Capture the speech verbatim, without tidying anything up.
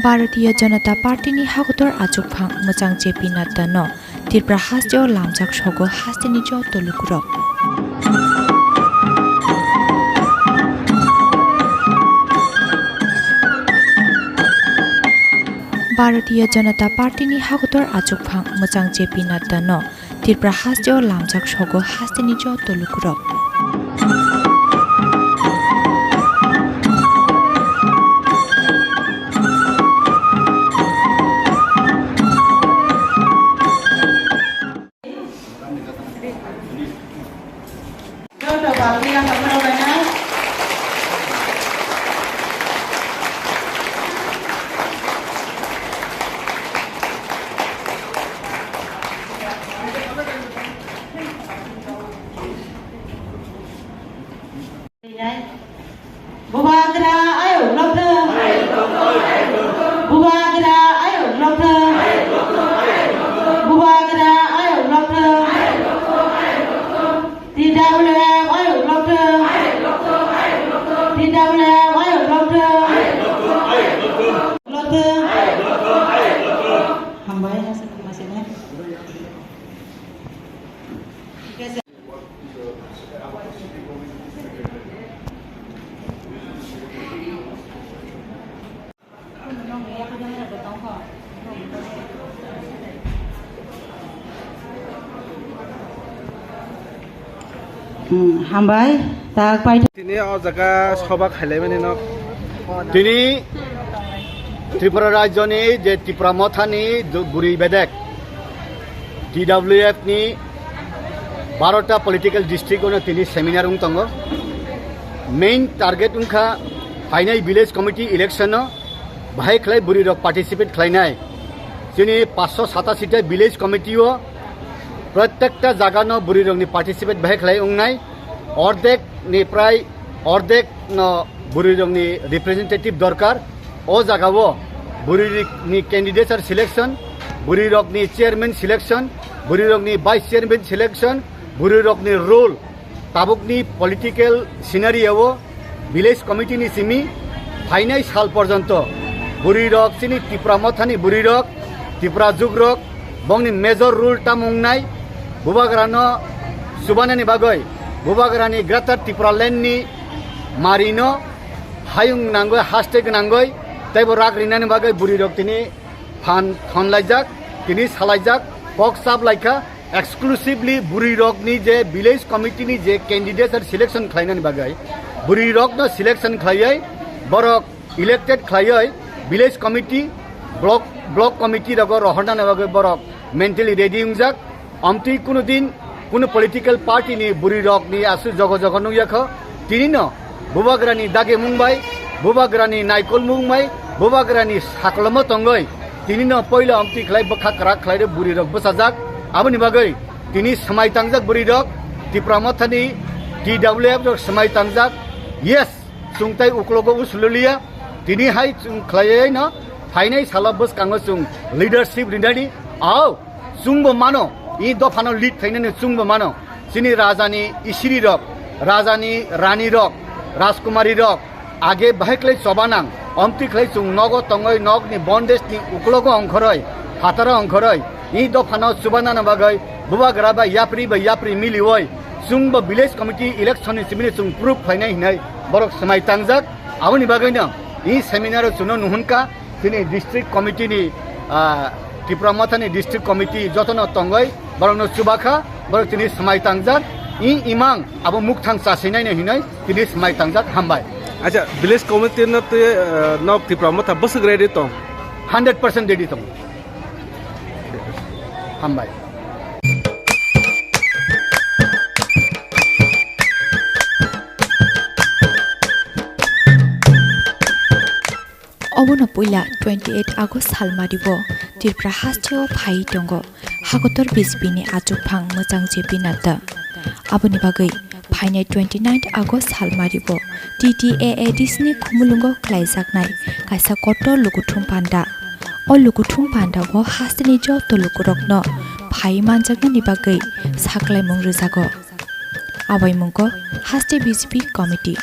Bharatiya Janata Party ni hakotor achukphang mwchang J P Nadda no Tripura hasteo lamjak sogo hasteni joto lukurok. Bharatiya Janata Party ni hakotor achukphang mwchang J P Nadda no Tripura hasteo lamjak sogo hasteni joto lukurok. Joto party rok haphano bainai. Bubagra ayuk lokthwng. Bubagra ayuk lokthwng. Bubagra ayuk lokthwng. T W F ayuk lokthwng. T W F ayuk lokthwng. Lokthwng. Hambai, hasa kumasine. Hmm, hambai, tak pai. Tini o jaga soba khailaimani no. Tini Tripura rajyoni je Tipra Mothani du-, buri bedek T W F ni barota political district ono tini seminar wng tongo. Main target wngkha phainai village committee election no bahai khlai bwrwi rok participate khlainai. Chini paanch sho satashi ta village committee o protekta jaga no bwrwi rok ni participate bahai khlai wngnai. Ordek ni prai ordek no bwrwi rok ni representative dorkar. O jaga o bwrwi ni candidature selection, bwrwi rok ni chairman selection, bwrwi rok ni vice chairman selection, bwrwi rok ni role, tabukni political scenario o village committee ni simi phainai sal porjonto bwrwi rok chini Tipra Mothani bwrwi rok, Tipra jugrok, bongni major role tamo wngnai, bubagrano chubanani bagwi, bubagrani Greater Tripura Land ni marino hayung nangwi, haste gwnangwi, teibo rak rinani bagwi bwrwi rok tini phan thonlaijak, tini salaijak, kok chaplaikha, exclusively bwrwi rokni je village committee ni je candidate selection khlainani bagwi, bwrwi rokno selection khlaiwi borok elected khlaiwi village committee, block, block committee rogo rohornani bagwi borok mentally ready wngjak. Amtwi kunu din kunu political party ni bwrwi rok ni asu jogo jogo nukya kho. Tini no bubagra ni dagi mung bai, bubagra ni naikol mung bai, bubagra ni saklomo tongoi. Tini no poila amtwi khlai bwkha kwrak khlai rw bwrwi rok bwsajak. Aboni bagwi tini swmai tangjak bwrwi rok, Tipra Mothani T W F rok swmai tangjak. Yes, chwng tai uklogo usululiya. Tini hai chwng khlaiwi no phainai salo bwskango chwng leadership rinani. Ao, chwngbo mano, i dophano lead khlainani chwngbo mano. Chini rajani isiri rok, rajani rani rok, rajkumari rok, age bahai khlai choba nang, omtwi khlai chwng nogo tongoi nokni bondage ni uklogo ongkhoroi, phataro ongkhoroi, i dophano chubanani bagwi bubagra bai yapri bai yapri milioi, chwngbo village committee election ni simini chwng proof khlainai hinai borok swmai tangjak. Aboni bagwino i seminar o chwngno nuhunka, chini district committee ni, ah, Tipra Mothani district committee jotono tongoi, borokno chubakha, borok tini swmai tangjak, i imang abo mukthang chasinai no hinoi tini swmai tangjak, hambai. Acha, village committee no twi, ah, nok Tipra Motha bwswk ready tong? Hundred percent ready tong. Hambai. Obono puila twenty eight August salmari bo Tripura hasteo phai tongo hakotor B J P ni achukphang mwchang J P Nadda. Aboni bagwi phainai twenty nine August salmari bo T T A A D C ni khumulwngo khlaijaknai kaisa kotor lukuthum panda. O lukuthum panda o hasteni joto lukurokno phai manjaknani bagwi saklaimung rwjago. Abaimungko haste B J P committee.